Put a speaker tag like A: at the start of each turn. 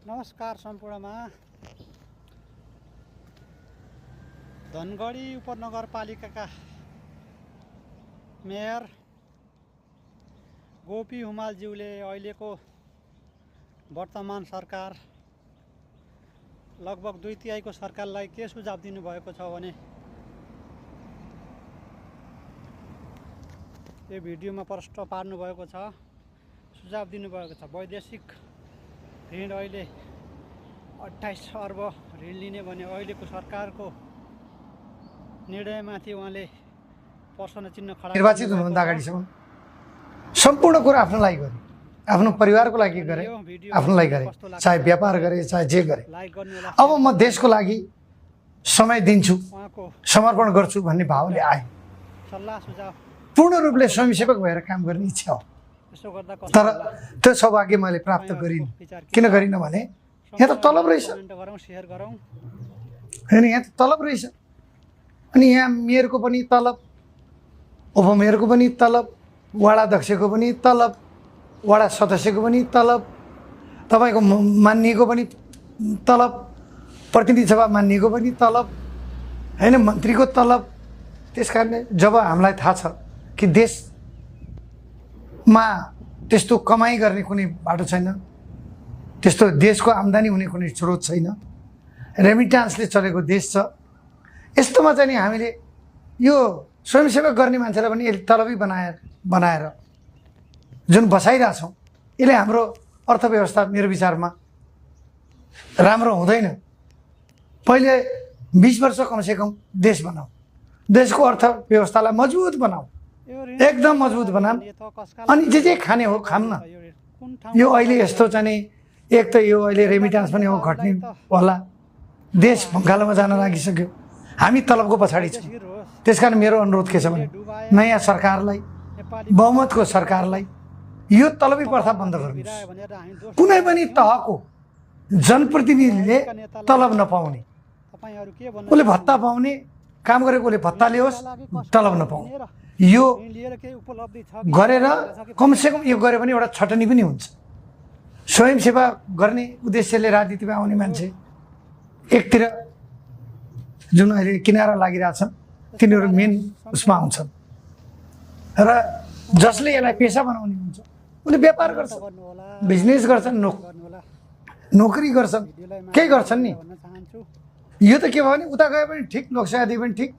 A: नमस्कार सम्पूर्णमा धनगढी उपनगरपालिकाका मेयर गोपी हुमालज्यूले अहिलेको वर्तमान सरकार लगभग 2/3 सरकारलाई के सुझाव दिनुभएको छ भने यो भिडियोमा प्रष्ट पार्नुभएको छ। सुझाव दिनुभएको छ वैदेशिक ऋण अहिले 28 अर्ब ऋण लिने भने अहिलेको सरकारको निर्णयमाथि उहाँले प्रश्न चिन्ह खडा
B: निर्वाचित हुनुभन्दा अगाडिसम्म सम्पूर्ण कुरा आफ्नो लागि गरे, आफ्नो परिवारको लागि गरे, आफ्नो लागि गरे, चाहे व्यापार गरे चाहे जे गरे। अब म देशको लागि समय दिन्छु, समर्पण गर्छु भन्ने भावले आए।
A: सल्लाह सुझाव
B: पूर्ण रूपले स्वयंसेवक भएर काम गर्ने इच्छा हो, तर त्यो सौभाग्य मैले प्राप्त गरिनँ। किन गरिनँ भने यहाँ त तलब रहेछ, होइन? यहाँ त तलब रहेछ, अनि यहाँ मेयरको पनि तलब, उपमेयरको पनि तलब, वडा अध्यक्षको पनि तलब, वडा सदस्यको पनि तलब, तपाईँको मान्यको पनि तलब, प्रतिनिधि सभा मान्यको पनि तलब, होइन? मन्त्रीको तलब। त्यस कारणले जब हामीलाई थाहा छ कि देशमा त्यस्तो कमाइ गर्ने कुनै बाटो छैन, त्यस्तो देशको आम्दानी हुने कुनै स्रोत छैन, रेमिटान्सले चलेको देश छ, यस्तोमा चाहिँ नि हामीले यो स्वयंसेवक गर्ने मान्छेलाई पनि यसले तलबै बनाएर जुन बसाइरहेछौँ, यसले हाम्रो अर्थव्यवस्था मेरो विचारमा राम्रो हुँदैन। पहिले 20 वर्ष कमसेकम देश बनाऊ, देशको अर्थव्यवस्थालाई मजबुत बनाऊ, एकदम मजबुत बनाऊ, अनि जे खाने हो खाम न। यो अहिले यस्तो चाहिँ नि एक त यो अहिले रेमिटान्स पनि हो घट्ने होला, देश भङ्गालोमा जान लागिसक्यो, हामी तलबको पछाडि छौँ। त्यसकारण मेरो अनुरोध के छ भने नयाँ सरकारलाई, बहुमतको सरकारलाई यो तलबी प्रथा बन्द गर्नुहोस्। कुनै पनि तहको जनप्रतिनिधिले तलब नपाउने, उसले भत्ता पाउने, काम गरेकोले भत्ता लियोस्, तलब नपाउने, यो गरेर कमसेकम यो गरे भने एउटा छटनी पनि हुन्छ। स्वयंसेवा गर्ने उद्देश्यले राजनीतिमा आउने मान्छे एकतिर जुन अहिले किनारा लागिरहेछन् तिनीहरू मेन उसमा आउँछन्, र जसले यसलाई पेसा बनाउने हुन्छ उनी व्यापार गर्छन्, बिजनेस गर्छन्, नोकरी गर्छन्, केही गर्छन् नि। यो त के भयो भने उता गए पनि ठिक, लोकसेवा दिए पनि ठिक,